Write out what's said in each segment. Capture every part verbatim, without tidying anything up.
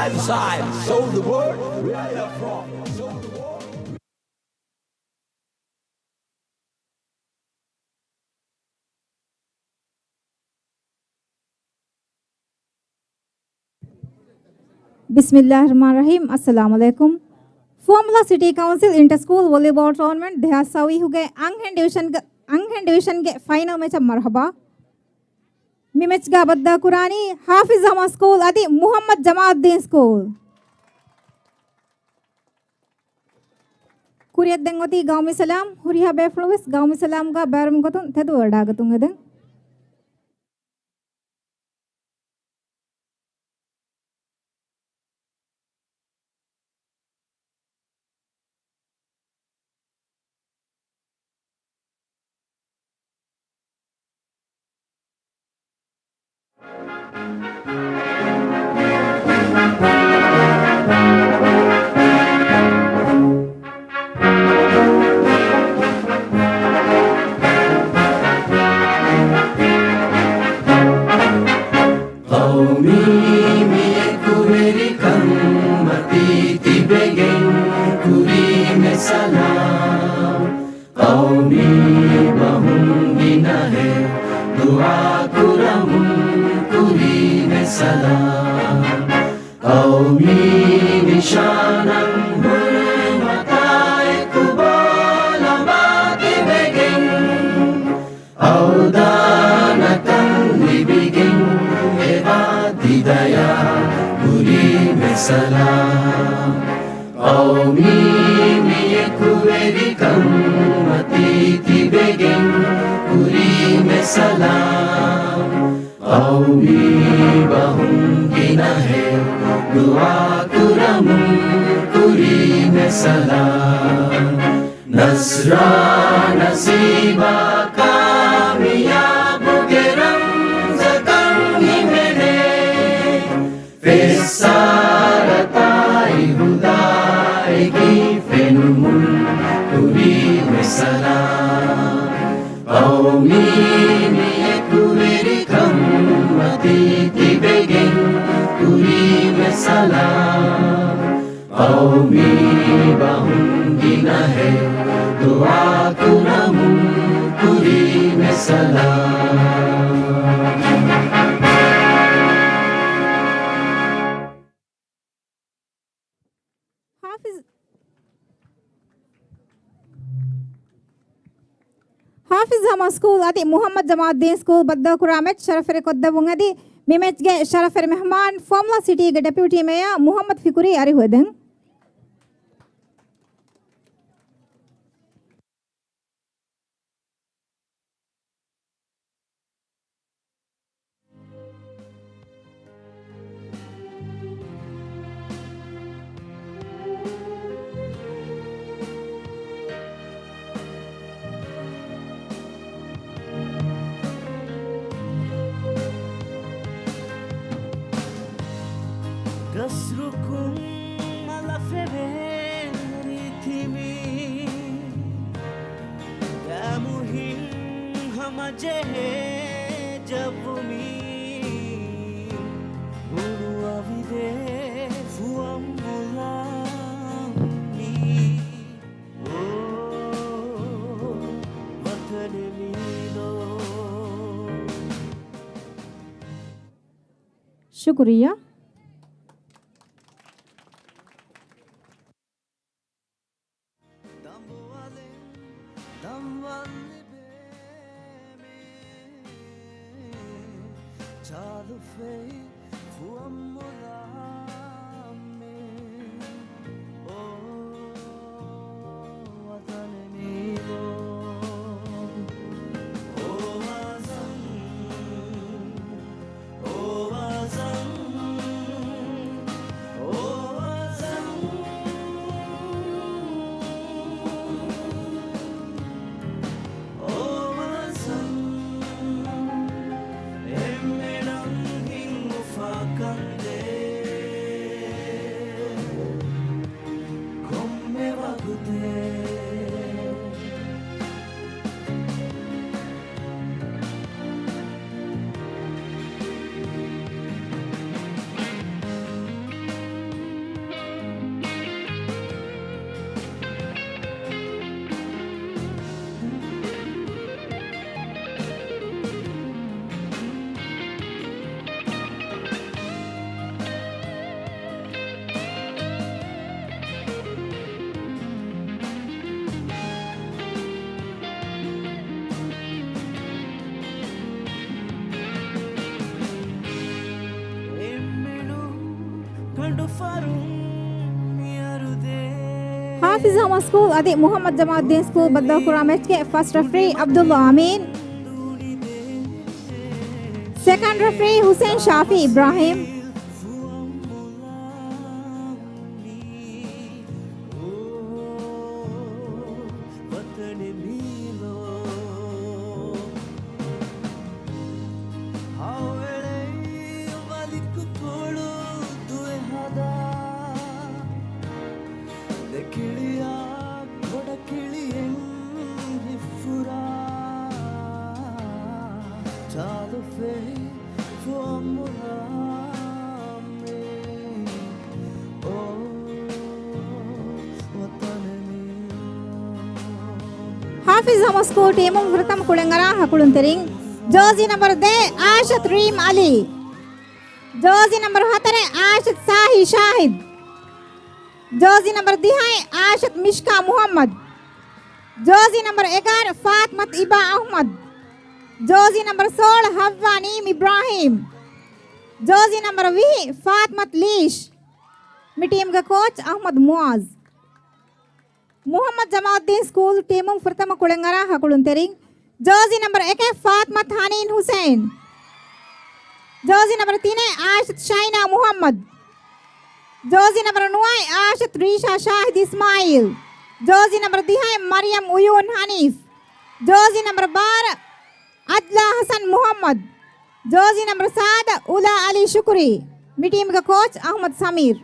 Inside, show the world where you're from. ބިސްމިއްލާހި ރަޙްމާނި ރަޙީމް. އައްސަލާމު ޢަލައިކުމް. ފުވައްމުލާ ސިޓީ ކައުންސިލް އިންޓަ ސްކޫލް ވޮލީބޯލް ޓޫނަމެންޓް ދެހާސް ސައުވީސްގެ އަންހެން ޑިވިޝަންގެ، އަންހެން ޑިވިޝަންގެ ފައިނަލް މެޗަށް މަރުޙަބާ. މި މެޗްގަ ބައްދަލުކުރާނީ ޙާފިޒް އަޙްމަދު ސްކޫލް އަދި މުޙައްމަދު ޖަމާލްދީން ސްކޫލް. ކުރިއަށް ދެން އޮތީ ގައުމީ ސަލާމް. ހުރިހާ ބޭފުޅުން ވެސް ގައުމީ ސަލާމްގަ ބޭރުމުގެ ގޮތުން ތެދުވެވަޑައިގަތުން އެދެން. ޤައުމީ މި އެކުވެރިކަން މަތީ ތިބެގެން ކުރީމެ ސަލާމް. ޤައުމީ ބަހުން ގިނަހެޔޮ ދުޢާ ކުރަމުން ކުރީމެ ސަލާމް. ޤައުމީ ނިޝާނަށް ހުރުމަތާ އެކު ބޯލަމާ ތިބެގެން، އަވްދާނަކަން ލިބިގެން އެބާ ތި ދަޔާ ކުރީމެ ސަލާމް. ޤައުމީ މި އެކުވެރިކަން މަތީ ތިބެގެން ކުރީމެ ސަލާމް. ޤައުމީ ބަހުން ގިނަހެޔޮ ދުޢާ ކުރަމުން ކުރީމެ ސަލާމް. ނަޞްރާ ނަސީބާ ކާމިޔާބުގެ ރަމްޒަކަށް ހިމެނޭ. ފެއްސާރަތާއި ހުދާއެކީ ފެނުމުން ކުރީމެ ސަލާމް. ޤައުމީ މި އެކުވެރިކަން މަތީ ތިބެގެން ކުރީމެ ސަލާމް. ޤައުމީ ބަހުން ގިނަހެޔޮ ދުޢާ ކުރަމުން ކުރީމެ ސަލާމް. ޙާފިޒް، ޙާފިޒް އަޙްމަދު ސްކޫލް އަދި މުޙައްމަދު ޖަމާލްދީން ސްކޫލް ބައްދަލުކުރާ މެޗް ޝަރަފްވެރިކޮށްދެއްވުން އެދި، މި މެޗްގެ ޝަރަފްވެރި މެހްމާން ފުވައްމުލާ ސިޓީގެ ޑެޕިއުޓީ މޭޔަރ މުޙައްމަދު ފިކުރީ އަރިހު އެދެން. ގަސްރުކުން މަލަ ފެވޭ ރީތި މީ ދާމުހިން ހަމަޖެހޭ ޖައްވު މީ ހުޅުއަވިދޭ ފުވައްމުލާ މީ. އޯ ވަތަނެ މީ ލޯ. ޝުކުރިއްޔާ. ދަނބުވަލެއް ދަންވަން ލިބޭ މޭ، ޗާލުފެއި ފުވައްމުލާ މޭ. އޯ ވަތަނެ މީ ލޯ. އޯ ވާޒަން. ހާފިޒް ހަމަ ސްކޫލް އަދި މުހައްމަދު ޖަމާލްއުއްދީން ސްކޫލް ބައްދަލުކުރާ މެޗްގެ ފަސްޓް ރެފްރީ އަބްދުﷲ އަމީން، ސެކަންޑް ރެފްރީ ހުސެން ޝާފީ އިބްރާހީމް. ހާފިޒް ހަމަ ސްކޫލް ޓީމުން ފުރަތަމަ ކުޅެން އަރާ ހަކުޅުންތެރިން ޖާޒީ ނަމްބަރު ދޭއް އާއިޝަތު ރީމް އަލީ. ޖާޒީ ނަމްބަރު ހަތަރެއް އާއިޝަތު ސާހީ ޝާހިދު. ޖާޒީ ނަމްބަރު ދިހައެއް އާއިޝަތު މިޝްކާ މުހައްމަދު. ޖާޒީ ނަމްބަރު އެގާރަ ފާތިމަތު އިބާ އަޙްމަދު. ޖާޒީ ނަމްބަރު ސޯޅަ ހައްވާ ނީމް އިބްރާހީމް. ޖާޒީ ނަމްބަރު ވިހި ފާތިމަތު ލީޝް. މި ޓީމްގެ ކޯޗް އަޙްމަދު މުއާޒް. މުހައްމަދު ޖަމާލްއުއްދީން ސްކޫލް ޓީމުން ފުރަތަމަ ކުޅެން އަރާ ހަކުޅުންތެރިން ޖާޒީ ނަމްބަރު އެކެއް ފާތިމަތު ހަނީން ހުސެއިން. ޖާޒީ ނަމްބަރު ތިނެއް އާއިޝަތު ޝައިނާ މުހައްމަދު. ޖާޒީ ނަމްބަރު ނުވައެއް އާއިޝަތު ރީޝާ ޝާހިދު އިސްމާއީލް. ޖާޒީ ނަމްބަރު ދިހައެއް މަރިޔަމް އުޔޫން ހަނީފް. ޖާޒީ ނަމްބަރު ބާރަ އަދްލާ ހަސަން މުހައްމަދު. ޖާޒީ ނަމްބަރު ސާދަ އުލާ އަލީ ޝުކުރީ. މި ޓީމްގެ ކޯޗް އަޙްމަދު ސަމީރް.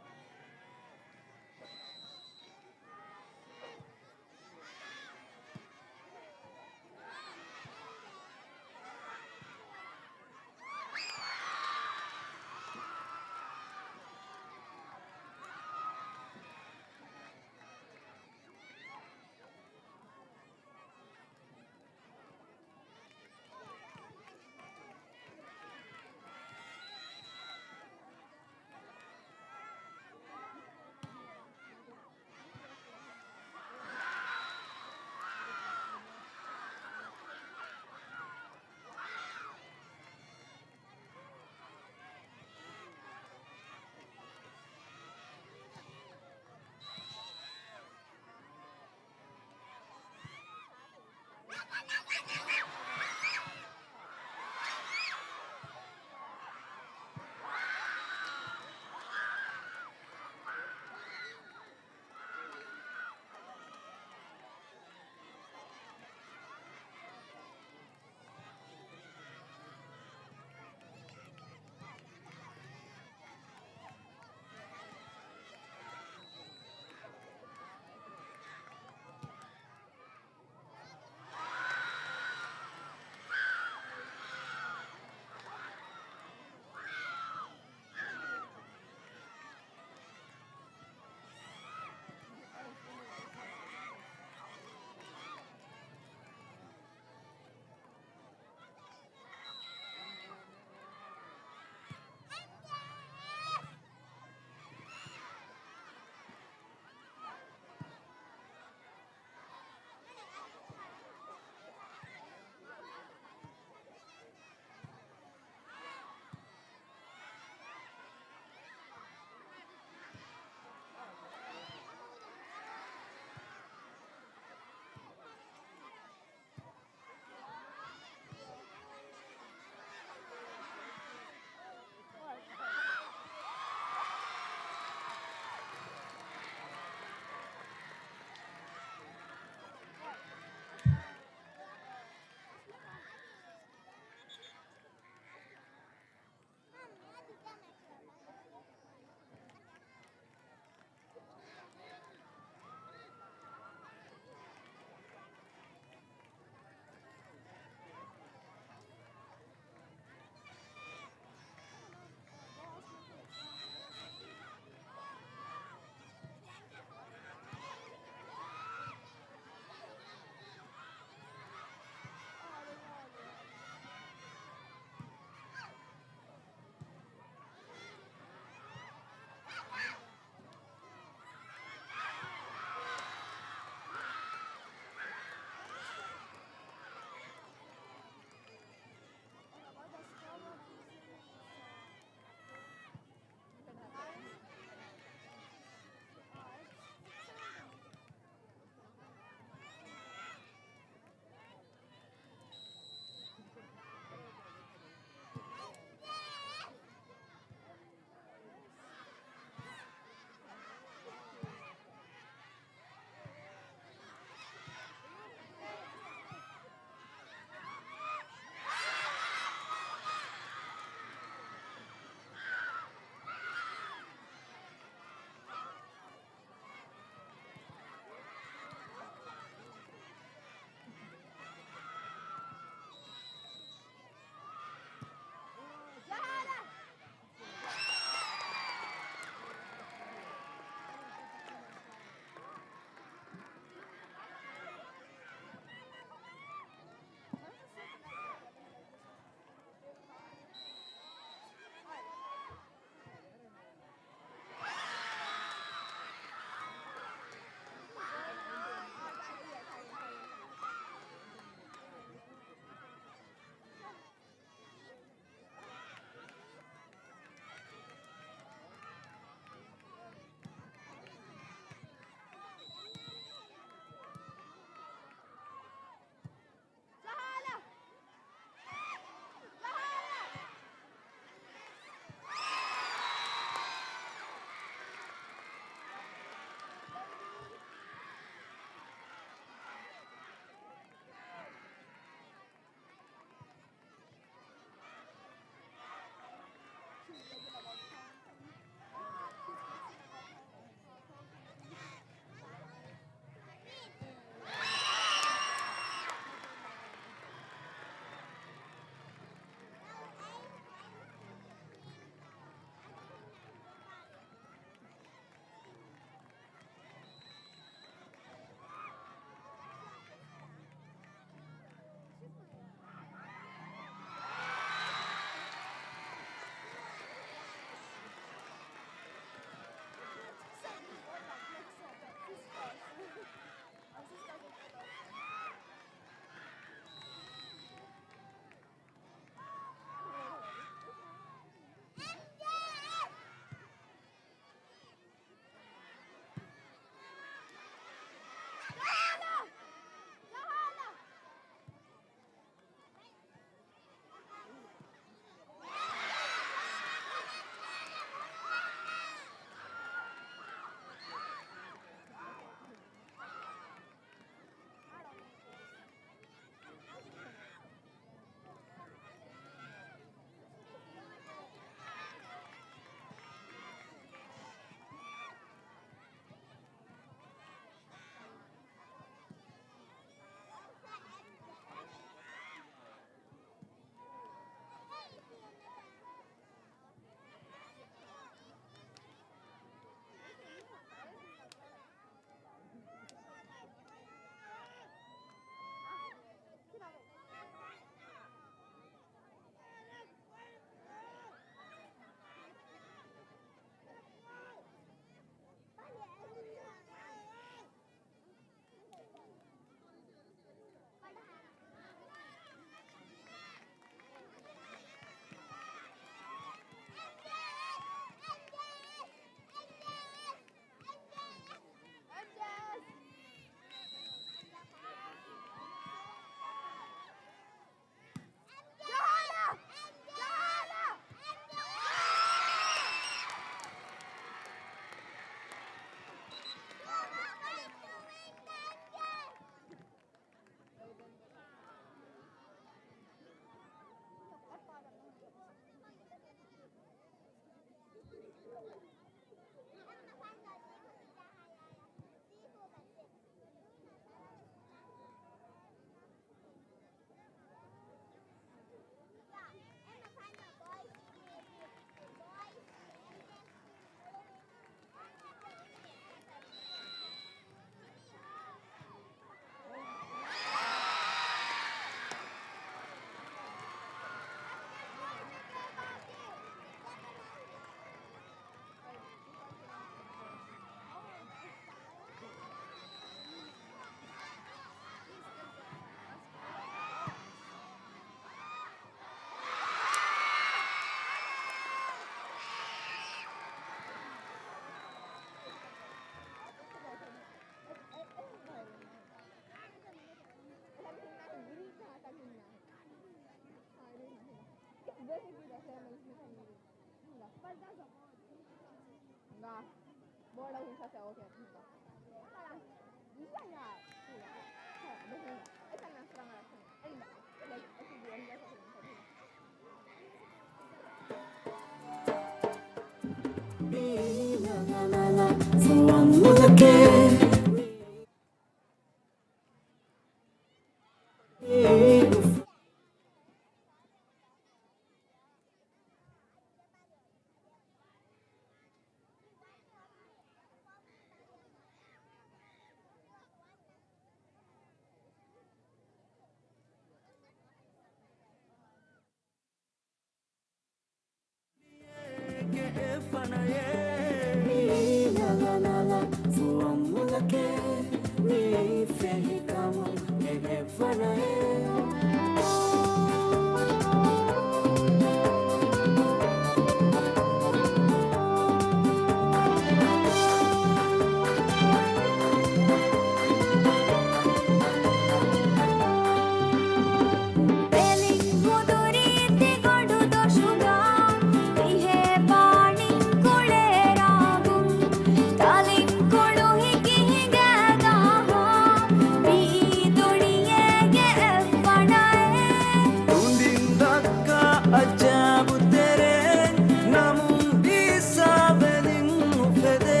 ތުނޑިން ދައްކާ އަޖާބު ތެރެއިން ނަމުން ހިއްސާ ވެލިން އުފެދޭ.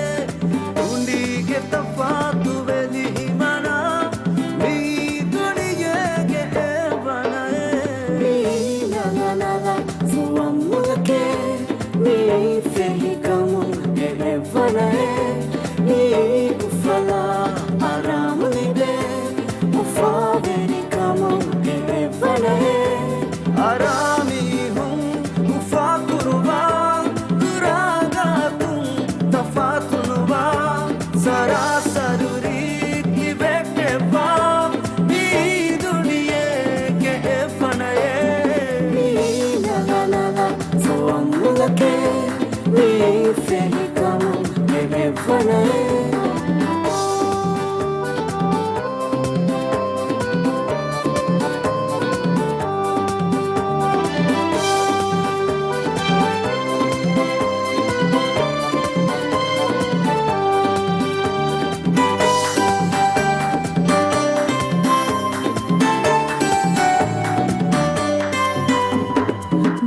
ތުނޑީގެ ތަފާތު ވެލި ހިމަނާ މި ދުނިޔޭގެ އެއްވަނައޭ. މީ ނަލަ ނަލަ ފުވައްމުލަކޭ. މިއީ ފެހިކަމުން އެއްވަނައޭ. މިއީ އުފަލާ އަރާމު ލިބޭ. އުފާވެރިކަމުން އެއްވަނައޭ. އަރާމީހުން އުފާކުރުވާ ކުރާ ގާތުން ތަފާތުނުވާ ސަރާސަރު ރީތި ވެއްޓެއްވާ މި ދުނިޔޭގެ އެއްވަނައޭ. މީ ނަލަ ނަލަ ފުވައްމުލަކޭ. މިއީ ފެހިކަމުން އެއްވަނައޭ.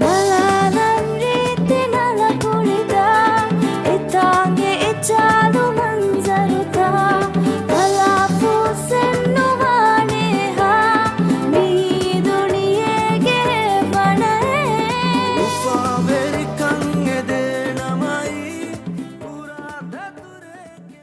ބަލާލަން ރީތި ނަލަ ކުޅިދާ، އެތާނގެ އެޗާލު މަންޒަރުތައް، ބަލާފުއްސެއް ނުވާނެހާ، މި ދުނިޔޭގެ އެއްވަނައޭ. އުފާވެރިކަން އެދޭ ނަމައި، ކުރާ ދަތުރެއްގެ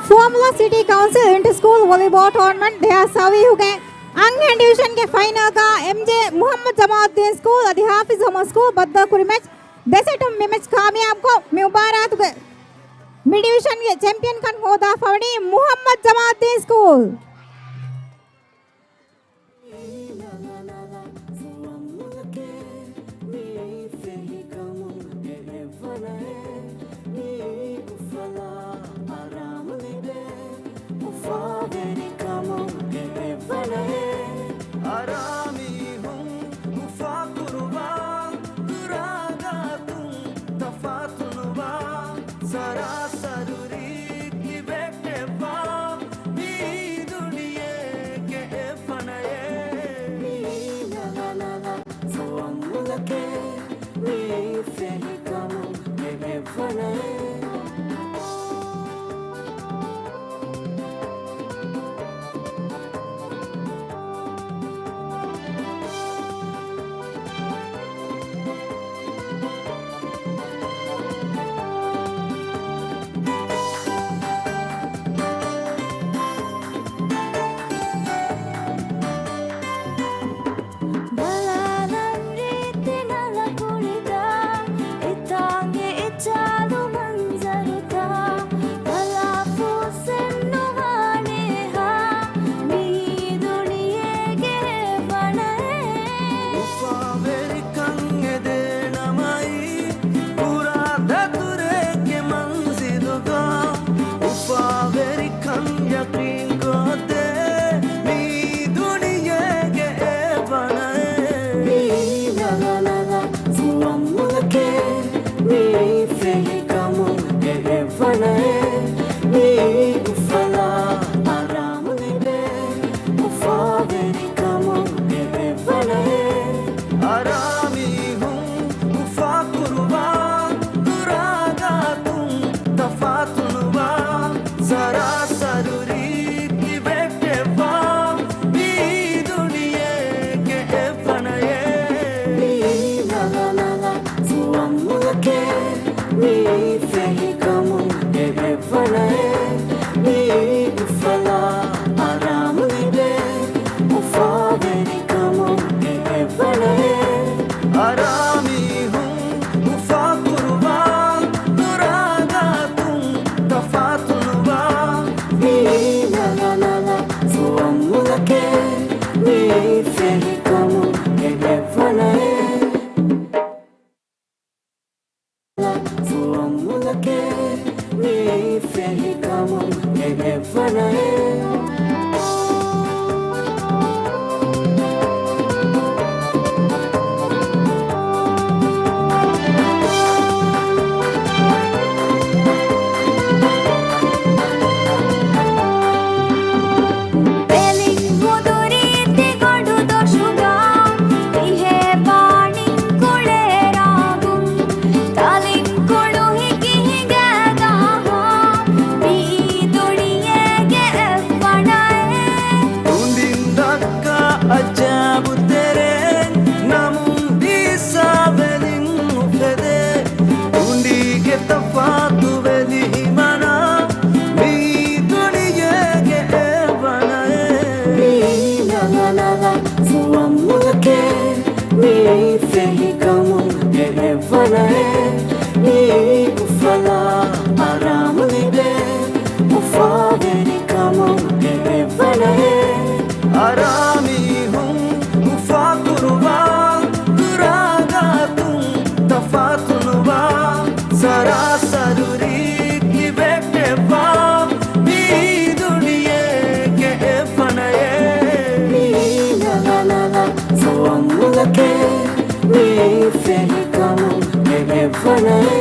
ފުވައްމުލައް ސިޓީ ކައުންސިލް އިންޓަ ސްކޫލް ވޮލީބޯލް ޓޯނަމެންޓް ދެހާސް ސައުވީހުގެ އަންހެން ޑިވިޝަންގެ ފައިނަލްގަ އެމްޖޭ މުހައްމަދު ޖަމާލުއްދީން ސްކޫލް އަދި ހާފިޒު ހަމަ ސްކޫލް ބައްދަލުކުރި މެޗް ދެ ސެޓުން މި މެޗް ކާމިޔާބުކޮށް، މި މުބާރާތުގެ މި ޑިވިޝަންގެ ޗެމްޕިއަންކަން ހޯދާފަވަނީ މުހައްމަދު ޖަމާލުއްދީން ސްކޫލް. އަރާމީހުން އުފާކުރުވާ، ދުރާގާތުން ތަފާތުނުވާ، ސަރާސަރު ރީތި ވެއްޓެއްވާ، މި ދުނިޔޭގެ އެއްވަނައޭ. މީ ނަލަ ނަލަ ފުވައްމުލަކޭ، މީ ފެހިކަމުގެ އެއްވަނައޭ. ބަލާލަން ރީތި ނަލަކުޅިތައް، އެތާނގެ އެ ޗާލު މަންޒަރުތައް، ބަލާފުއްސެއް ނުވާނެހާ، މީ ދުނިޔޭގެ އެއްވަނައޭ. އުފާވެރިކަން އެދޭ ނަމައި، ކުރާ ދަތުރެއްގެ މަންޒިލުގަ، އުފާވެރިކަން ޔަޤީންކޮށްދޭ، މީ ދުނިޔޭގެ އެއްވަނައޭ. މީ ނަލަ ނަލަ ފުވައްމުލަކޭ، މީ ފެހިކަމުގެ އެއްވަނައޭ. މީ އުފަލާ އަރާމު ލިބޭ، އުފާވެރިކަމުގެ އެއްވަނައޭ. އަރާމީހުން އުފާކުރުވާ، ދުރާގާތުން ތަފާތުނުވާ، ސަރާސަރު ރީތި ވެއްޓެއްވާ، މީ ދުނިޔޭގެ އެއްވަނައޭ. މީ ނަލަ ނަލަ ފުވައްމުލަކޭ، މީ ފެހިކަމުގެ އެއްވަނައޭ. މީ އުފަލާ އަރާމު ލިބޭ، އުފާވެރިކަމުގެ އެއްވަނައޭ. އަރާމީހުން އުފާކުރުވާ، ދުރާގާތުން ތަފާތުނުވާ، މީ ނަލަ ނަލަ ފުވައްމުލަކޭ، މީ ފެހިކަމުގެ އެއްވަނައޭ. ފުވައްމުލަކޭ، މީ ފެހިކަމުގެ އެއްވަނައޭ. ބެލިން ހުދުރީ ތިގޮނޑު ދޮށުގަ، ތިހޭ ބާނިން ކުޅޭ ރާގުން، ތަލިން ކުޅުހި ކިހިގެ ދާހާ، މީ ދުނިޔޭގެ އެއްވަނައޭ. ތުނޑިން ދައްކާ އަޖާބު ތެރެއިން، ނަމުން ވީސާ ވެލިން އުފެދޭ، ތުނޑީގެ ތަފާތު ވެލި ހިމަނާ، މީ ދުނިޔޭގެ އެއްވަނައޭ. މީ ނަލަ ނަލަ ފުވައްމުލަކޭ، މީ ފެހިކަމުގެ އެއްވަނައޭ. މީ އުފަލާ އަރާމު ލިބޭ، އުފާވެރިކަމުގެ އެއްވަނައޭ. އަރާމީހުން އުފާކުރުވާ، ދުރާގާތުން ތަފާތުނުވާ، ސަރާސަރު ރީތި ވެއްޓެއްވާ، މީ ދުނިޔޭގެ އެއްވަނައޭ. މީ ނަލަ ނަލަ ފުވައްމުލަކޭ، މީ ފެހިކަމުގެ އެއްވަނައޭ.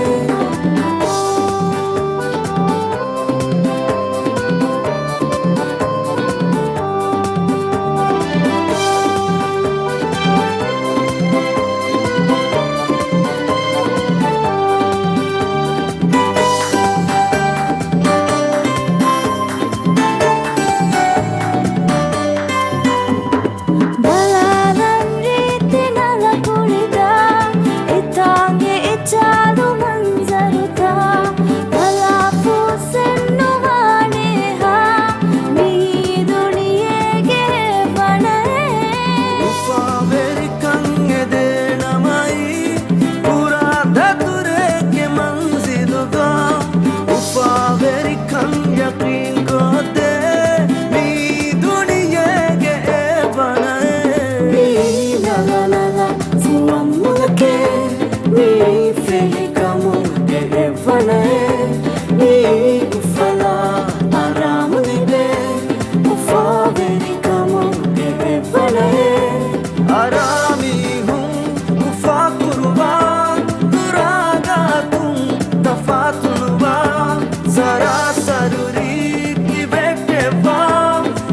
ފެހިކަމުގެ އެއްވަނައޭ، މިއީ އުފަލާ އަރާމު ލިބޭ. އުފާވެރިކަމުގެ އެއްވަނައޭ، އަރާމީހުން އުފާކުރުވާ، ނުރާގާތުން ތަފާތުލުވާ، ސަރާސަރު ރީތި ވެއްޓެއްވާ،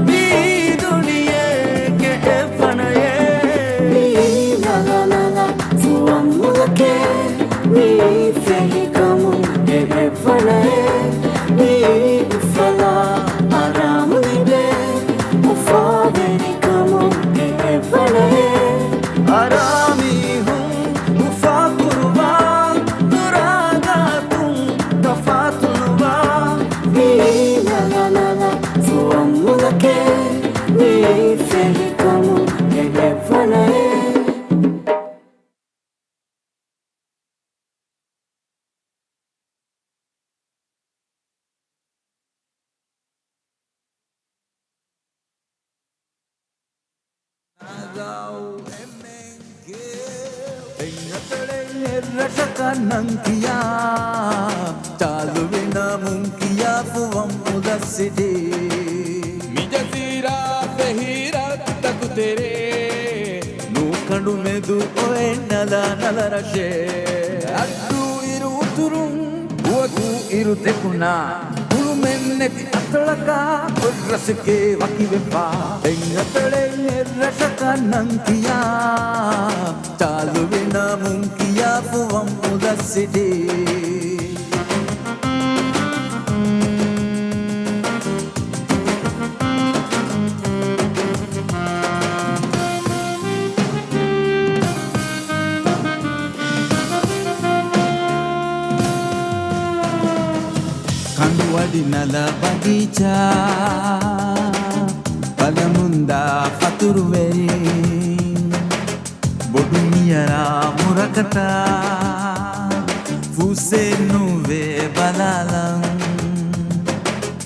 މިއީ ދުނިޔޭގެ އެއްވަނައޭ. މިއީ ނަލަ ނަލަ ފުވައްމުލަކޭ، މިއީ ފެހިކަމުގެ އެއްވަނައޭ. މިއީ އުފަލާ އަރާމު ލިބޭ، އުފާވެރިކަމުގެ އެއްވަނައޭ. އަރާމީހުން އުފާކުރުވާ، ނުރާގާތުން ތަފާތުލުވާ، މިއީ ނަލަ ނަލަ ފުވައްމުލަކޭ، މިއީ ފެހިކަމުގެ އެއްވަނައޭ. ނާގާއު އެމްއެންކޭ އެއްއަތޮޅެއް އެއްރަށަކަށް ނަން ކިޔާ، ޗާލުވި ނަމުން ކިޔާ ފުވައްމުލައްސިޓީ. މި ޖަޒީރާ ފެހި ރަށްތަކު ތެރޭ، ނޫކަނޑުމެދު އޮއެ ނަލަ ނަލަ ރަށެއް. އައްޑޫ އިރު އުތުރުން، ހުވަދޫ އިރު ދެކުނާ، ހުޅުމެއް ނެތި އަތޮޅަކާ ކޮށްރަސެކޭ ވަކިވެފާ. އެއްއަތޮޅެއް އެއްރަށަކަށް ނަން ކިޔާ، ޗާލުވި ނަމުން ކިޔާ ފުވައްމުލައްސިޓީ. ކަނޑުވަޑި ނަލަ ބަގީޗާ، ބަލަމުންދާ ފަތުރުވެރިން، ބޮޑު މިޔަރާ މުރަކަތާ، ފުއްސެއް ނުވޭ ބަލާލަން.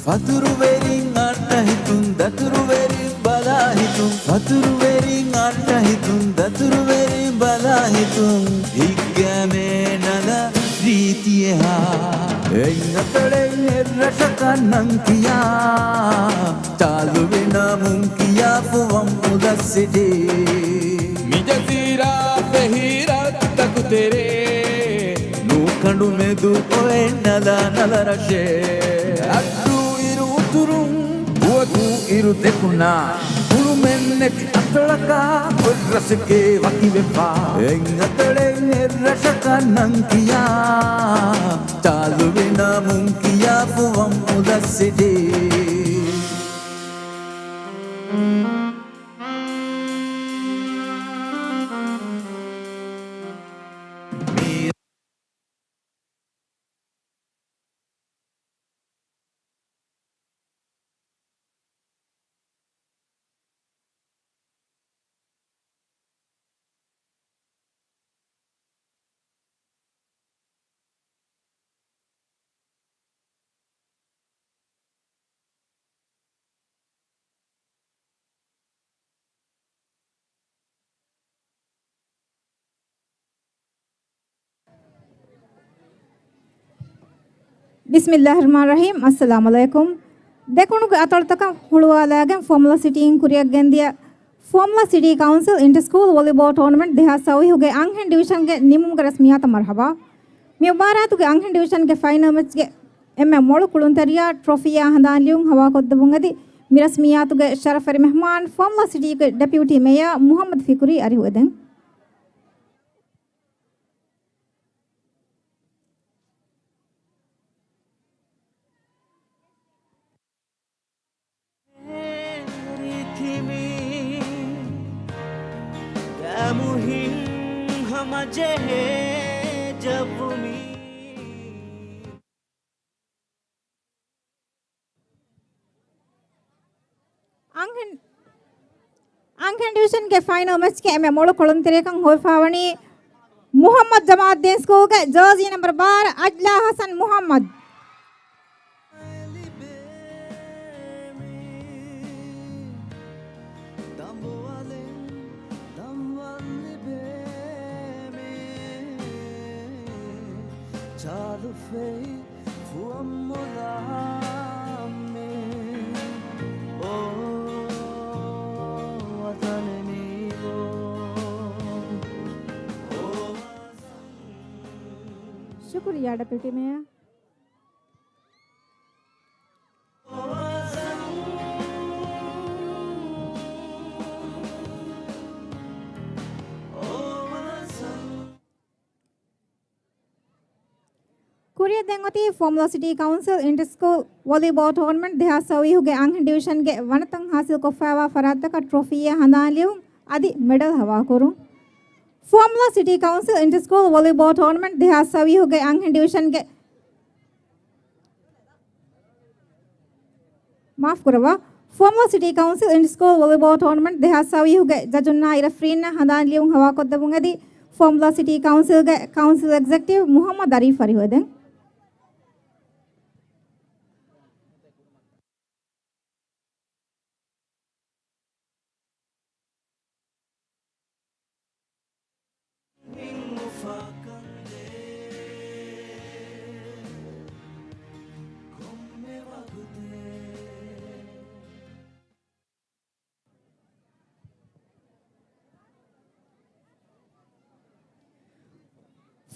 ފަތުރުވެރިން އަންނަ ހިތުން، ދަތުރުވެރިން ބަލާ ހިތުން. ފަތުރުވެރިން އަންނަ ހިތުން، ދަތުރުވެރިން ބަލާ ހިތުން. ހިތްގައިމޭ ނަލަ ރީތިއެހާ. އެއްއަތޮޅެއް އެއްރަށަކަށް ނަން ކިޔާ، ޗާލުވި ނަމުން ކިޔާ ފުވައްމުލައްސިޓީ. މި ޖަޒީރާ ފެހި ރަށްތަކު ތެރޭ، ނޫކަނޑުމެދު އޮއެ ނަލަ ނަލަ ރަށެއް. އައްޑޫ އިރު އުތުރުން، ހުވަދޫ އިރު ދެކުނާ، ހުޅުމެއް ނެތި އަތޮޅަކާ ކޮށްރަސެކޭ ވަކިވެފާ. އެއްއަތޮޅެއް އެއްރަށަކަށް ނަން ކިޔާ، ޗާލުވި ނަމުން ކިޔާ ފުވައްމުލައްސިޓީ. ބިސްމިއްލާހި ރަޙްމާނި ރަޙީމް. އައްސަލާމު ޢަލައިކުމް. ދެކުނުގެ އަތޮޅުތަކަށް ހުޅުވާލާގެން ފުވައްމުލައްސިޓީއިން ކުރިއަށްގެންދިޔަ ފުވައްމުލައްސިޓީ ކައުންސިލް އިންޓަ ސްކޫލް ވޮލީބޯލް ޓޫނަމެންޓް ދެހާސް ސައުވީހުގެ އަންހެން ޑިވިޝަންގެ ނިމުމުގެ ރަސްމިއްޔާތަށް މަރުޙަބާ. މި މުބާރާތުގެ އަންހެން ޑިވިޝަންގެ ފައިނަލް މެޗްގެ އެންމެ މޮޅު ކުޅުންތެރިޔާ ޓްރޮފީއާ ހަނދާން ލިޔުން ހަވާކޮށްދެއްވުން އެދި، މި ރަސްމިއްޔާތުގެ ޝަރަފްވެރި މެހްމާން ފުވައްމުލައްސިޓީގެ ޑެޕިއުޓީ މޭޔާ މުޙައްމަދު ފިކުރީ އަރިހު އެދެން. ރިތިމީ ގަމުހިން ހަމަޖެހޭ ޖައްވުމީ. އަންހެން، އަންހެން ޑިވިޝަންގެ ފައިނަލް މެޗްގެ އެންމެ މޮޅު ކުޅުންތެރިޔަކަށް ހޮވިފައިވަނީ މުޙައްމަދު ޖަމާލްއުއްދީން ސްކޫލްގެ ޖާޒީ ނަމްބަރު ބާރަ އަޖްލާ ހަސަން މުޙައްމަދު. ދަނބުވަލެއް ދަންވަން ލިބޭމޭ. ޗާލުފެއި ފުވައްމުލާމެ، އޯ ވަތަނެ މީލޯ، އޯ ވާޒަން. ޝުކުރިއްޔާ ޑެޕިއުޓީ މޭޔަރ. ކުރިއަށް ދެން އޮތީ ފުވައްމުލާ ސިޓީ ކައުންސިލް އިންޓަރ ސްކޫލް ވޮލީބޯލް ޓޫރްނަމެންޓް ދެހާސް ސައުވީހުގެ އަންހެން ޑިވިޝަންގެ ވަނަތައް ހާސިލްކޮށްފައިވާ ފަރާތްތަކަށް ޓްރޮފީއެއް ހަނދާން ލިޔުން އަދި މެޑަލް ހަވާކުރުން. ފުވައްމުލާ ސިޓީ ކައުންސިލް އިންޓަރ ސްކޫލް ވޮލީބޯލް ޓޫރްނަމެންޓް ދެހާސް ސައުވީހުގެ އަންހެން ޑިވިޝަންގެ މާފުކުރައްވާ. ފުވައްމުލާ ސިޓީ ކައުންސިލް އިންޓަ ސްކޫލް ވޮލީބޯލް ޓޫރްނަމެންޓް ދެހާސް ސައުވީހުގެ ޖަޖުންނާއި ރެފްރީންނަށް ހަނދާން ލިޔުން ހަވާކޮށްދެއްވުން އެދި، ފުވައްމުލާ ސިޓީ ކައުންސިލްގެ ކައުންސިލް އެގްޒެކްޓިވް މުހައްމަދު އަރީފް ފަރިހުވެދެން.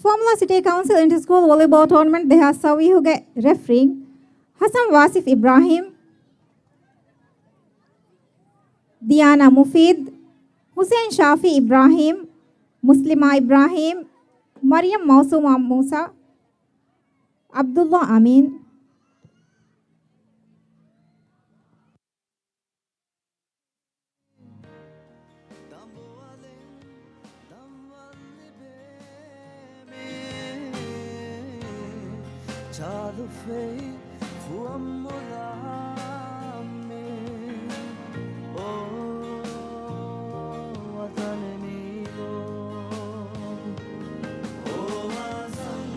ފުވައްމުލާ ސިޓީ ކައުންސިލް އިންޓަ ސްކޫލް ވޮލީބޯލް ޓޫރްނަމެންޓް ދެހާސް ސައުވީހުގެ ރެފްރީން ހަސަން ވާސިފް އިބްރާހީމް، ދިޔާނާ މުފީދް، ހުސެން ޝާފީ އިބްރާހީމް، މުސްލިމާ އިބްރާހީމް، މަރިޔަމް މައުސޫމާ މޫސާ، އަބްދުﷲ އަމީން. ދަނބުއަލިން ދަންވަން ލިބޭމޭ، ޗާލުފެއި ފުވައްމުލާމެ، އޯ ވަތަނެ މީލޯ، އޯ ވާޒަން.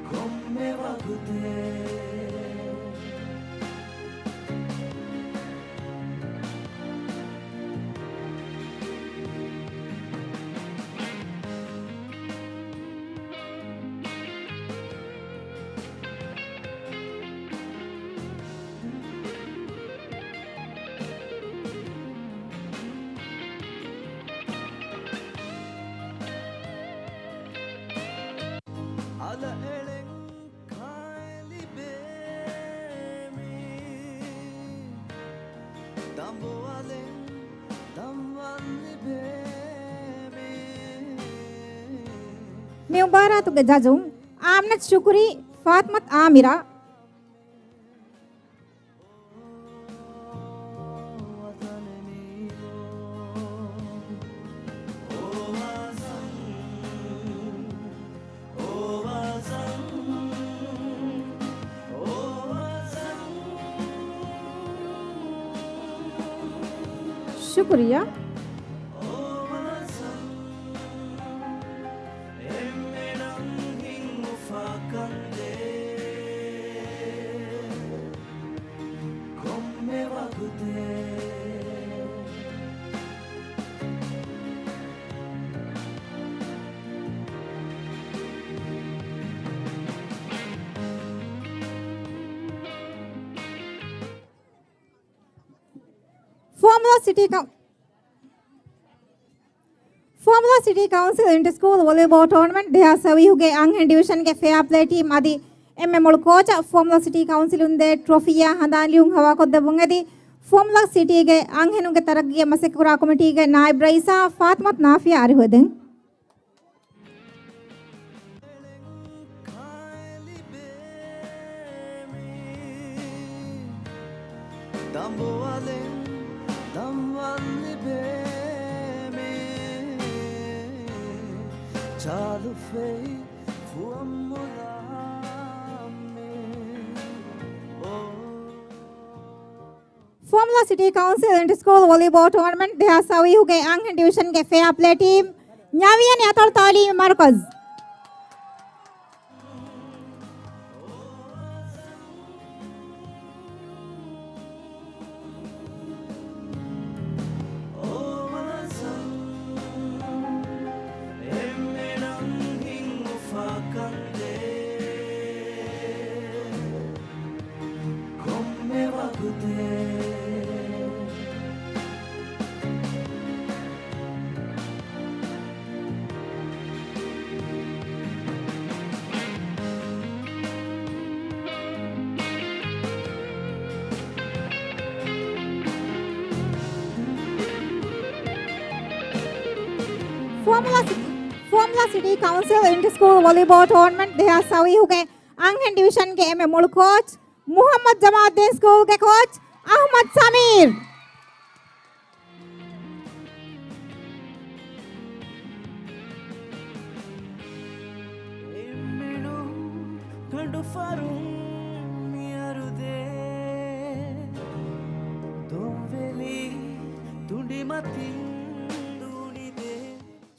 ކޮންމެ ވަގުތެއް އަލައެޅެން ކާއެ ލިބޭ މީ، ދަނބުއަލެން ދަންވަން ލިބޭ މީ. މި މުބާރާތުގެ ޖަޖުން އާމިނަތު ޝުކުރީ، ފާތިމަތު އާމިރާ، ޝުކުރިއްޔާ. އެންމެނަށް ހިތް އުފާ ކަންދޭ ކޮންމެ ވަގުތެއް. ފުވައްމުލާ ސިޓީ ކައު-، ފުވައްމުލާ ސިޓީ ކައުންސިލް އިންޓަ ސްކޫލް ވޮލީބޯލް ޓޫރްނަމެންޓް ދެހާސް ސައުވީހުގެ އަންހެން ޑިވިޝަންގެ ފެއާޕްލޭ ޓީމް އަދި އެންމެ މޮޅު ކޯޗަށް ފުވައްމުލާ ސިޓީ ކައުންސިލުން ދޭ ޓްރޮފީއާ ހަނދާން ލިޔުން ހަވާކޮށްދެއްވުން އެދި، ފުވައްމުލާ ސިޓީގެ އަންހެނުންގެ ތަރައްގީއަށް މަސައްކަތްކުރާ ކޮމިޓީގެ ނާއިބް ރައީސާ ފާތިމަތު ނާފިޔާ އަރިހުވެދެން. ދަނބުއަލެން ދަންވަން ލިބޭމޭ، ޗާލުފެއި ފުވައްމުލާމެ. އޯ. ފުވައްމުލައް ސިޓީ ކައުންސިލް އިންޓަރ ސްކޫލް ވޮލީބޯލް ޓޫނަމެންޓް ދެހާސް ސައުވީސްގެ އަންހެން ޑިވިޝަންގެ ފެއާ ޕްލޭ ޓީމް ނަވިޔަނި އަތޮޅު ތައުލީމީ މަރުކަޒް. ފުވައްމުލައް ސިޓީ، ފުވައްމުލައް ސިޓީ ކައުންސިލް އިންޓަ ސްކޫލް ވޮލީބޯލް ޓޫނަމެންޓް ދެހާސް ސައުވީސްގެ އަންހެން ޑިވިޝަންގެ އެންމެ މޮޅު ކޯޗް މުހައްމަދު ޖަމާލްދީން ސްކޫލްގެ ކޯޗް އަޙްމަދު ސަމީރު.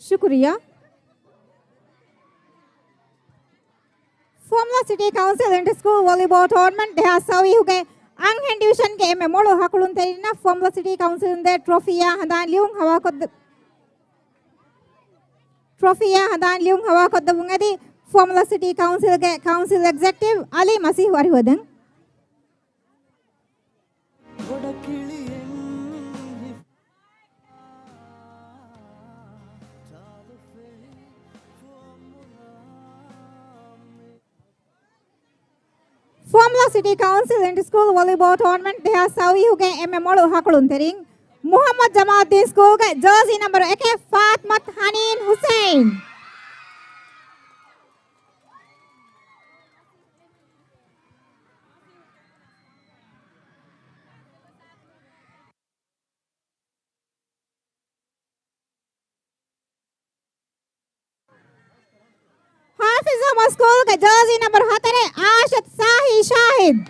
ޝުކުރިއްޔާ. ފުވައްމުލައް ސިޓީ ކައުންސިލް އިންޓަ ސްކޫލް ވޮލީބޯލް ޓޫނަމެންޓް ދެހާސް ސައުވީސްގެ އަންހެން ޑިވިޝަންގެ އެންމެ މޮޅު ހަކުޅުންތެރިންނަށް ފުވައްމުލައް ސިޓީ ކައުންސިލުން ދޭ ޓްރޮފީއާ ހަނދާން ލިޔުން ހަވާކޮށްދެ، ޓްރޮފީއާ ހަނދާން ލިޔުން ހަވާކޮށްދެއްވުން އެދި ފުވައްމުލައް ސިޓީ ކައުންސިލްގެ ކައުންސިލް އެގްޒެކެޓިވް އަލީ މަސީހު އަރިހުވެދެން. ފުވައްމުލައް ސިޓީ ކައުންސިލް އިންޓަ ސްކޫލް ވޮލީބޯލް ޓޫނަމެންޓް ދެހާސް ސައުވީސްގެ އެންމެ މޮޅު ހަކުޅުންތެރިން މުހައްމަދު ޖަމާލްދީން ސްކޫލްގެ ޖާޒީ ނަމްބަރު އެކެއް ފާތިމަތު ހަނީން ހުސެއިން. ހާފިޒު ހަމަ ސްކޫލްގެ ޖާޒީ ނަމްބަރު ހަތަރެއް އާޝަތު ސާހީ ޝާހިދު.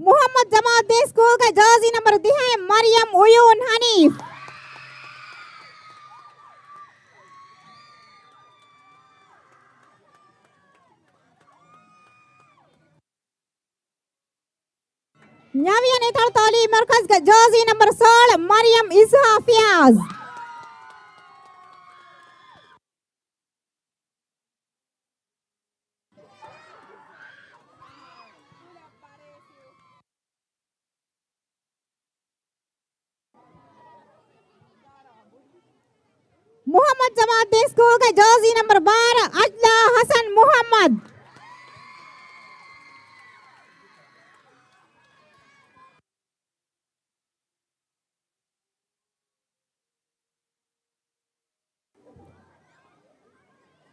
މުހައްމަދު ޖަމާލްދީން ސްކޫލްގެ ޖާޒީ ނަމްބަރު ދިހައެއް މަރިޔަމް އުޔޫން ހަނީފް. ނަވިޔަނި ތަޅު ތައުލީމީ މަރުކަޒުގެ ޖާޒީ ނަމްބަރު ސޯޅަ މަރިޔަމް އިޒްހާ ފިޔާޒް. މުހައްމަދު ޖަމާލްދީން ސްކޫލްގެ ޖާޒީ ނަމްބަރު ބާރަ އަޖްލާ ހަސަން މުހައްމަދު.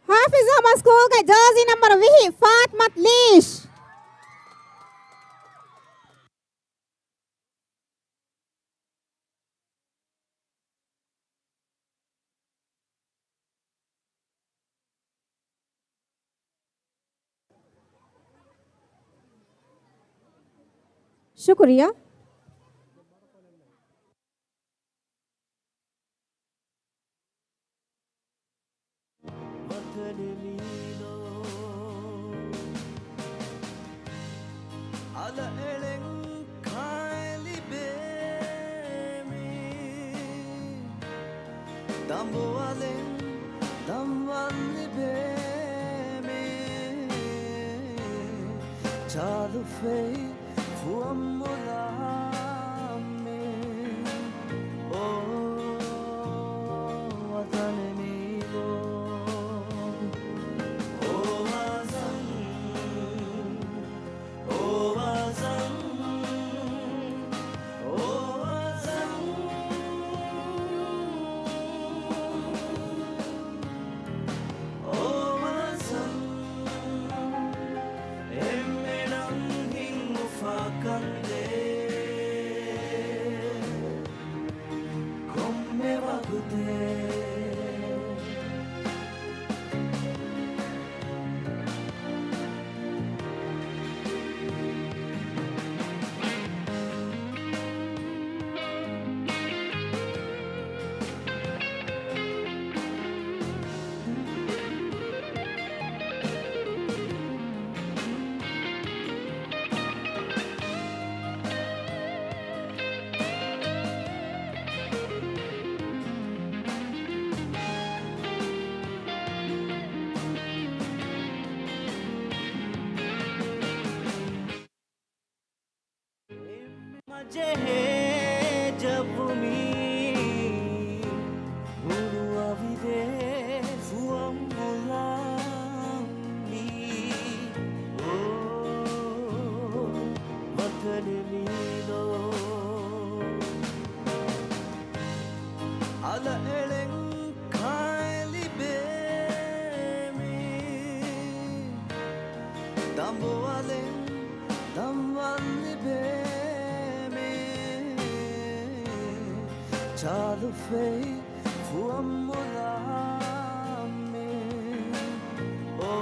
ހާފިޒު ހަމަ ސްކޫލްގެ ޖާޒީ ނަމްބަރު ވިހި ފާތިމަތު ލީޝް. ޝުކުރިއްޔާ. ވަތަނެއް މީލޯ އަލަށް އެޅެން ކާއެއް ލިބޭމީ. ދަނބު އަލެން ދަންވަން ލިބޭމީ. ޗާލުފެއި ފުވައްމުލާ މީ. އޯ ވަތަނެއް މީލޯ. އޯ ވާޒަން، އޯ ވާޒަން، އޯ ވާޒަން، އޯ ވާޒަން. އެންމެނަށް ހިތް އުފާ ކަންދޭ. ޖެހޭ ޖައްވު މީ ހުޅުއަވިދޭ ފުވައްމުލާ މީ. އޯ ވަތަނެއް މީ ލޯ. އަލަށް އެޅެން ކާއެއް ލިބޭ މީ. ދަނބު އަލެން ދަންވަން ލިބޭ މީ. ޗާލުފެތި ފުވައްމުލާ މީ. އޯ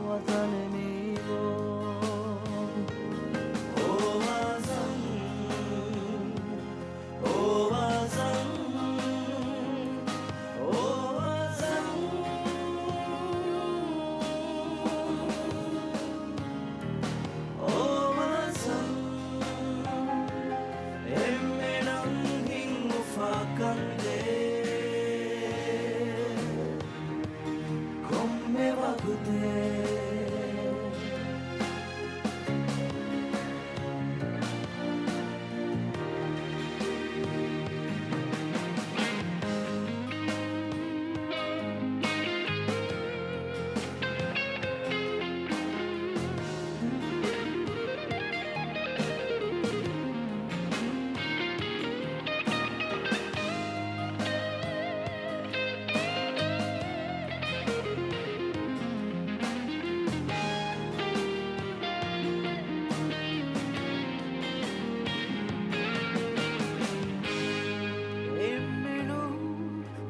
ވަތަނެއް މީ ލޯ. އޯ ވާޒަން، އޯ ވާޒަން، އޯ ވާޒަން، އޯ ވާޒަން. އެންމެނަށް ހިތް އުފާ ކަންދޭ ކޮންމެ ވަގުތެއް. އެންމެނު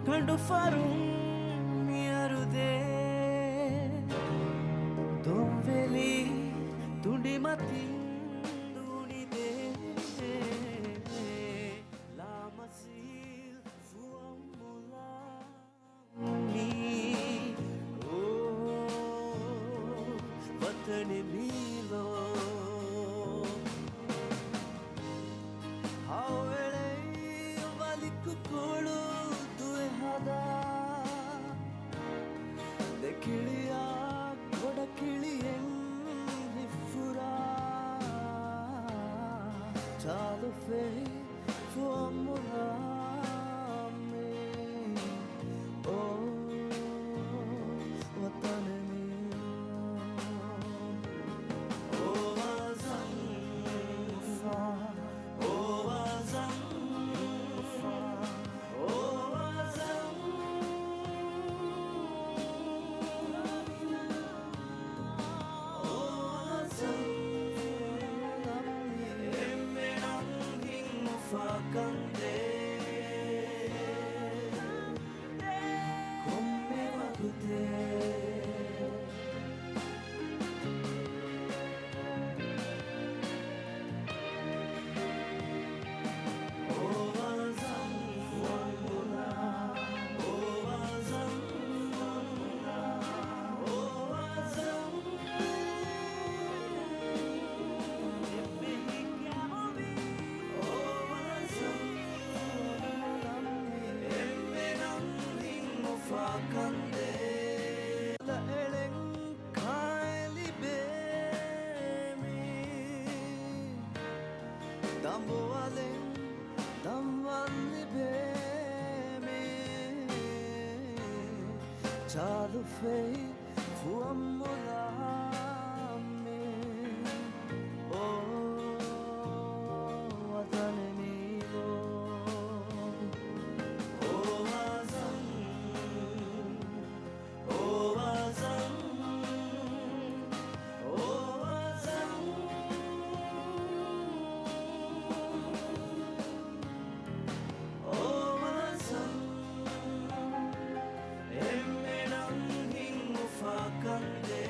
ކަނޑުފަރުން މިއަރުދޭ ދޮންވެލި ތުނޑިމަތިން ދޫނިދޭ ލާމަސީލް ފުވައްމުލާ މީ. އޯ ވަތަނެއް މީ ލޯ. ހައުވެޅެއް ވަލި ކުކުޅު ދުވެ ހަދާ. ދެކިޅިޔާ ކޮޑަކިޅިއެއް ހިއްފުރާ. ޗާލުފެތި ފުވައްމުލާ މީ. އޯ ވަތަނެއް މީ. އޯ ވާޒަން، އޯ ވާޒަން، އޯ ވާޒަން، އޯ ވާޒަން. އެންމެނަށް ހިތް އުފާ ކަންދޭ ކޮންމެ ވަގުތެއް. ކާއެއް ލިބޭ މީ. ދަނބު އަލެން ދަންވަން ލިބޭ މީ. ޗާލުފެތި ފުވައްމުލާ މީ. އޯ ވަތަނެއް މީ ލޯ. އޯ ވާޒަން، އޯ ވާޒަން، އޯ ވާޒަން، އޯ ވާޒަން. އެންމެނަށް ހިތް އުފާ ކަންދޭ.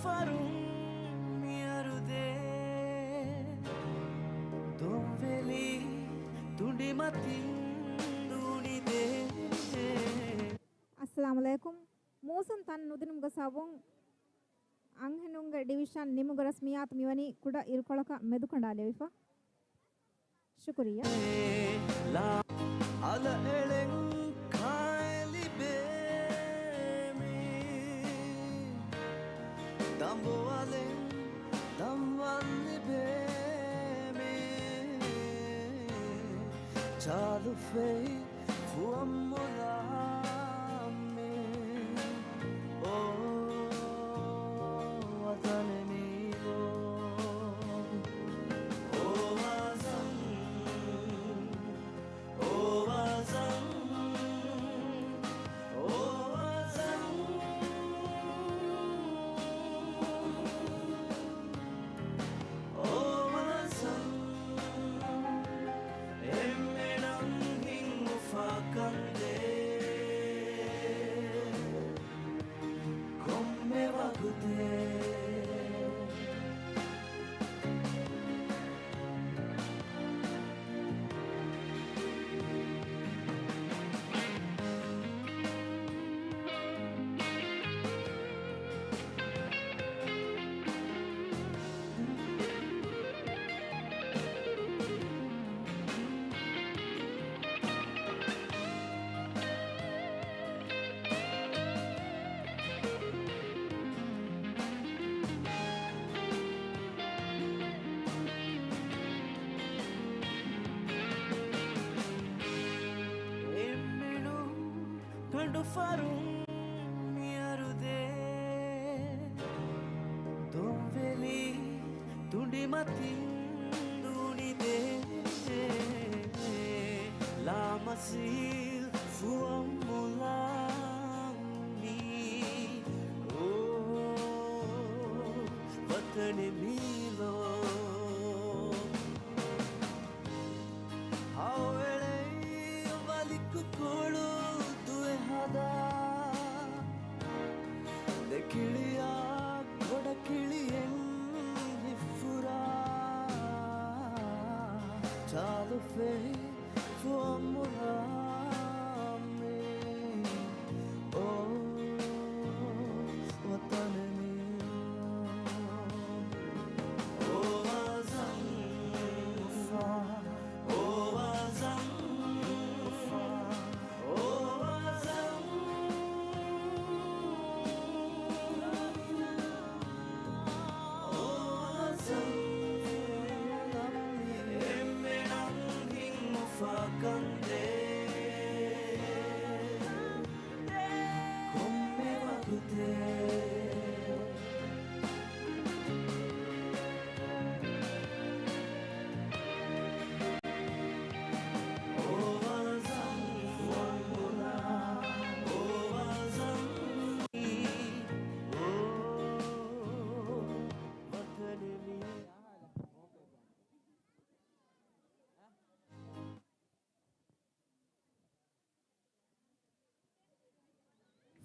ފަރުން މިއަރުދޭ، ދޮންވެލި ތުނޑިމަތިން ދޫނިދޭ. އައްސަލާމު ޢަލައިކުމް. މޫސުން ތަން ނުދިނުމުގެ ސަބަބުން އަންހެނުންގެ ޑިވިޝަން ނިމުގެ ރަސްމިއްޔާތު މިވަނީ ކުޑަ އިރުކޮޅަކަށް މެދުކަނޑާލެވިފަ. ޝުކުރިއްޔާ. އަލައެޅެން ކާއެލިބޭމީ، ދަނބުއަލެން ދަންވަން ލިބޭމީ، ޗާލުފެތި ފުވައްމުލާ މި އޯ ވަތަނެއް މީ އޯ، އޯ ވަޒަން، އޯ ވަޒަން، އޯ ވަޒަން، އޯ ވަޒަން. އެންމެނަށް ހިތް އުފާ ކަންދޭ ކޮންމެ ވަގުތެއް. އެންމެނު ކަނޑުފަރުން މިއަރުދޭ، ދޮންވެލި ތުނޑިމަތިން ދޫނިދޭ، ލާމަސީލް ފުވައްމުލާ މީ އޯ ވަތަނެއް މީ ލޯ. ހައުވެޅެއް ވަލިކުކޮޅު ދުވެ ހަދާ، ދެކިޅިޔާ ކޮޑަކިޅިއެއް ހިއްފުރާ، ޗާލުފެތި ފުވައްމުލާ މީ އޯ ވަތަނެއް މީ އޯ، އޯ ވަޒަން، އޯ ވަޒަން، އޯ ވަޒަން. އެންމެނަށް ހިތް އުފާ ކަންދޭ ކޮންމެ ވަގުތެއް.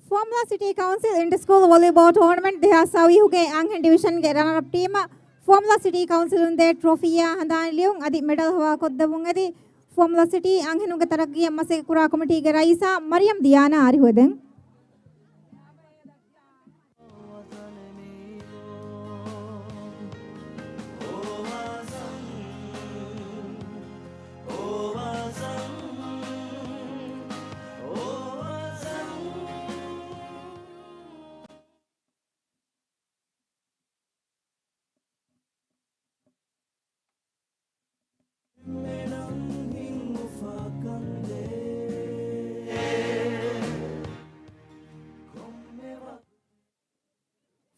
ފުވައްމުލާ ސިޓީ ކައުންސިލް އިންޓަ ސްކޫލް ވޮލީބޯލް ޓޫނަމެންޓް ދެހާސް ސައުވީހުގެ އަންހެން ޑިވިޝަންގެ ރަނަރަޕް ޓީމަށް ފުވައްމުލާ ސިޓީ ކައުންސިލުން ދޭ ޓްރޮފީއާ ހަނދާން ލިޔުން އަދި މެޑަލް ހަވާލުކޮށްދެއްވުން އެދި، ފުވައްމުލާ ސިޓީ އަންހެނުންގެ ތަރައްގީއަށް މަސައްކަތް ކުރާ ކޮމިޓީގެ ރައީސާ މަރިޔަމް ދިޔާނާ އަރިހުވެދެން.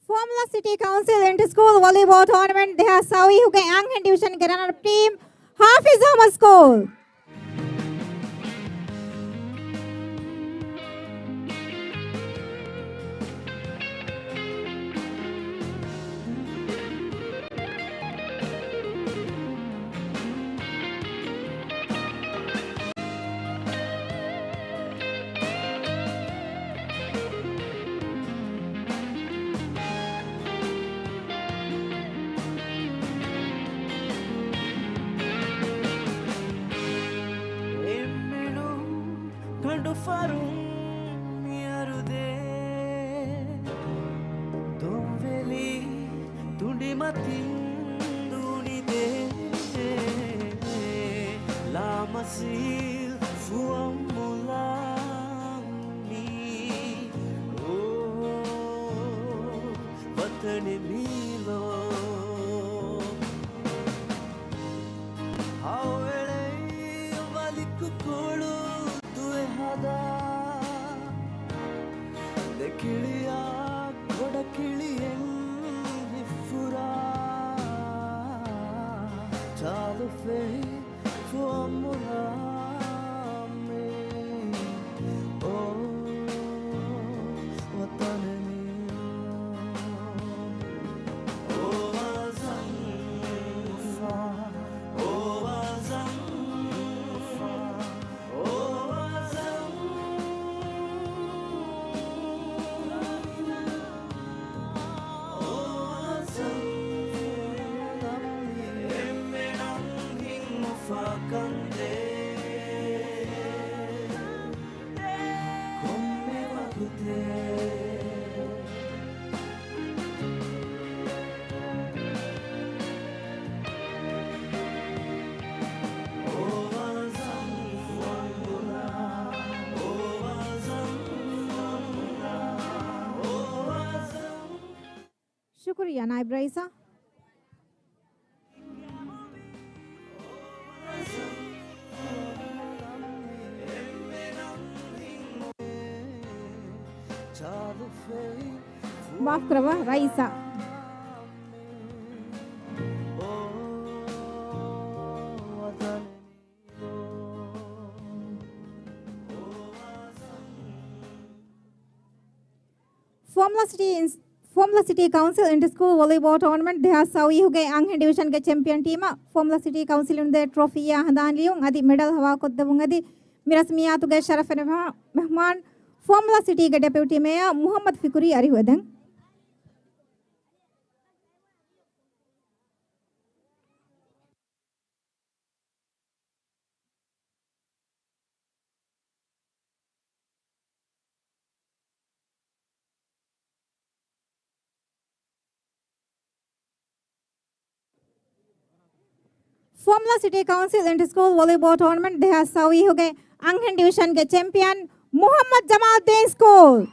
ފުވައްމުލާ ސިޓީ ކައުންސިލް އިންޓަ ސްކޫލް ވޮލީބޯލް ޓޫނަމެންޓް ދެހާސް ސައުވީހުގެ އަންހެން ޑިވިޝަންގެ ރަނަރަޕް ޓީމް ހާފިޒް އަޙްމަދު ސްކޫލް. ފަރުން މިއަރުދޭ، ދޮންވެލި ތުނޑިމަތިން ދޫނިދޭ، ލާމަސީލް ފުވައްމުލާ މީ، އޯ، ވަތަނެއް މީ ލޯ. ހައުވެޅެއް ވަލިކު ކޮޅު ދުވެ ހަދާ، ދެކިޅިޔާ ކޮޑަކިޅިއެއް ހިއްފުރާ، ޗާލުފެހި ފުވައްމުލާ މީ، އޯ، ވަތަނެއް މީ ލޯ. ޝުކުރިއްޔާ ނާއިބް ރައީސާ. މާފްކުރައްވާ ރައީސާ. ފޯމްލާ ސިޓީ އިންސް-، ފޯމްލާ ސިޓީ ކައުންސިލް އިންޓަ ސްކޫލް ވޮލީބޯލް ޓޯނަމެންޓް ދެހާސް ސައުވީހުގެ އަންހެން ޑިވިޝަންގެ ޗެމްޕިއަން ޓީމަށް ފޯމްލާ ސިޓީ ކައުންސިލުން ދޭ ޓްރޮފީއާ ހަނދާން ލިޔުން އަދި މެޑަލް ހަވާލުކޮށްދެވުން އަދި މި ރަސްމިއްޔާތުގެ ޝަރަފުވެރި މެހް-، މެހްމާން ފޯމްލާ ސިޓީގެ ޑެޕިއުޓީ މޭޔަރ މުހައްމަދު ފިކުރީ އަރިހުވެދެން. ފޯމްލާ ސިޓީ ކައުންސިލް އިންޓަ ސްކޫލް ވޮލީބޯލް ޓޯނަމެންޓް ދެހާސް ސައުވީހުގެ އަންހެން ޑިވިޝަންގެ ޗެމްޕިއަން މުހައްމަދު ޖަމާލްދީން ސްކޫލް.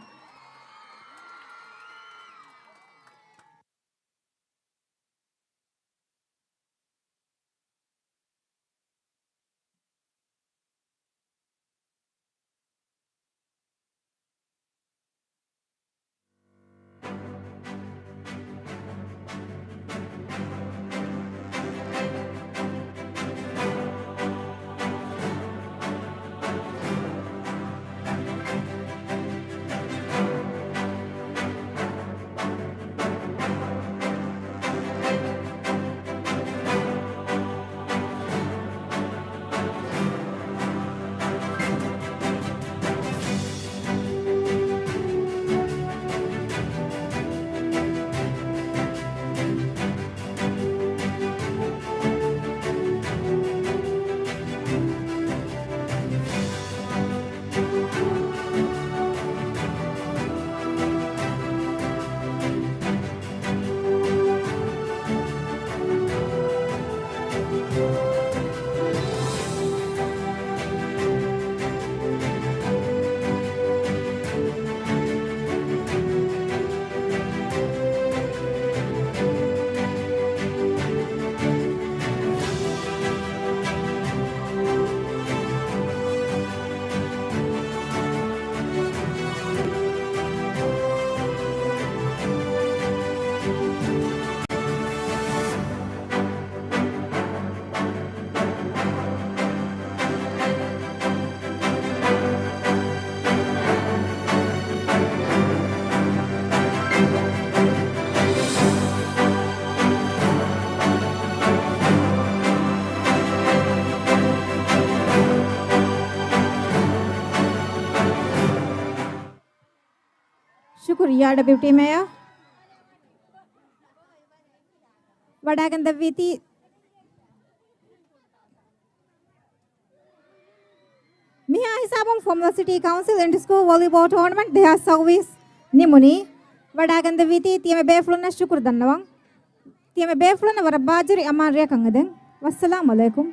ޝުކުރިއްޔާ ޑެޕިއުޓީ މޭޔަރ. ވަޑައިގެން ދެއްވީތީ މިހާ ހިސާބުން ފޮމުލަ ސިޓީ ކައުންސިލް އިންޓަރ ސްކޫލް ވޮލީބޯލް ޓޫނަމެންޓް ދެހާސް ސައުވީސް ނިމުނީ. ވަޑައިގެންދެވީތީ ތިޔަމެ ބޭފުޅުންނަށް ޝުކުރު ދަންނަވަން. ތިޔަމެ ބޭފުޅުންނަށް ވަރަށް ބާއްޖަވެރި އަމާން ރެއަކަށް އެދެން. ވައްސަލާމް އަލައިކުމް.